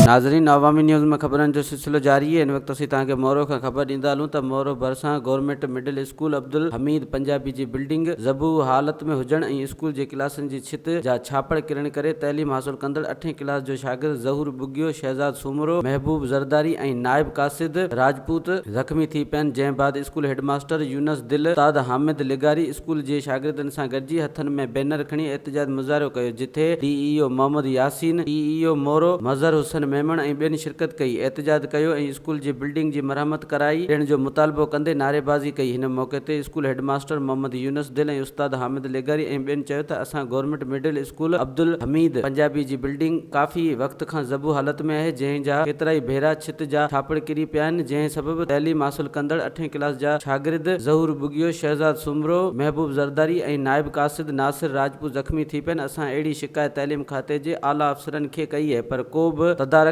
ناظرين عوامي نيوز ۾ خبرن جو سلسلو جاري آهي هن وقت اسين توهان کي مورو کان خبر ڏيندا هلون ته مورو ڀرسان government middle school Abdul Hameed Punjabi جي بلڊنگ زبون حالت ۾ هجڻ ۽ اسڪول جي ڪلاسن جي ڇت جا ڇاپڙ ڪرڻ ڪري تعليم حاصل ڪندڙ اٺين ڪلاس جو شاگرد ظهور ٻگهيو، شهزاد سومرو، محبوب زرداري ۽ نائب قاصد راجپوت زخمي ٿي پين جنهن بعد اسڪول هيڊماستر يونس دل، استاد حامد لغاري اسڪول جي شاگردن سان گڏجي هٿن ۾ بينر کڻي احتجاج مظاهرو ڪيو جٿي D E O Muhammad Yasin, T E O Moro Mazhar Hussain Memon ۽ ٻين شرڪت ڪئي احتجاج ڪيو ۽ اسڪول جي بلڊنگ جي مرمت ڪرائي ڏيڻ جو مطالبو ڪندي نعريبازي ڪئي هن موقعي تي اسڪول هيڊماستر محمد يونس دل ۽ استاد حامد لغاري ۽ ٻين چيو ته اسان government middle school Abdul Hameed Punjabi جي بلڊنگ ڪافي وقت کان زبون حالت ۾ آهي جنهن جا ڪيترائي ڀيرا ڇت جا ڇاپڙ ڪري پيا آهن جنهن سبب تعليم حاصل ڪندڙ اٺين ڪلاس جا شاگرد ظهور ٻگهيو، شهزاد سومرو، محبوب زرداري ۽ نائب قاصد ناصر راجپوت زخمي ٿي پين، اسان اهڙي شڪايت تعليم کاتي جي اعليٰ افسرن کي ڪئي آهي پر ڪو به تدارڪ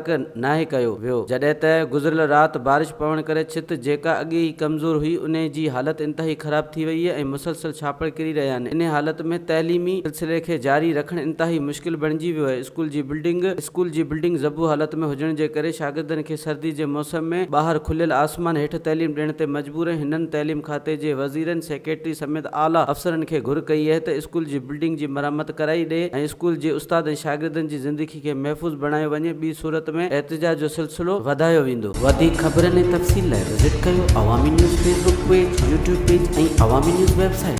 ناهي ڪيو ويو، جڏهن ته گذريل رات بارش پوڻ ڪري ڇت جيڪا اڳي ئي ڪمزور هئي انهي جي حالت انتهائي خراب ٿي وئي آهي ۽ مسلسل ڇاپڙ ڪري رهيا آهن، انهي حالت ۾ تعليمي سلسلي کي جاري رکڻ انتهائي مشڪل بڻجي ويو آهي، اسڪول جي بلڊنگ اسڪول جي بلڊنگ زبون حالت ۾ هجڻ جي ڪري شاگردن کي سردي جي موسم ۾ ٻاهر کليل آسمان هيٺ تعليم ڏيڻ تي مجبور ۽ هنن تعليم کاتي جي وزيرن، سيڪريٽري سميت اعليٰ افسرن کي گهر ڪئي اهي ته اسڪول جي بلڊنگ جي مرمت ڪرائي ڏي ۽ اسڪول جي استاد ۽ شاگردن جي زندگي کي محفوظ بڻايو وڃي ٻي صورت ۾ احتجاج جو سلسلو وڌايو ويندو. وڌيڪ خبرن ۽ تفصيل لاء وزٽ ڪيو Awami news Facebook page, YouTube page ۽ Awami news website.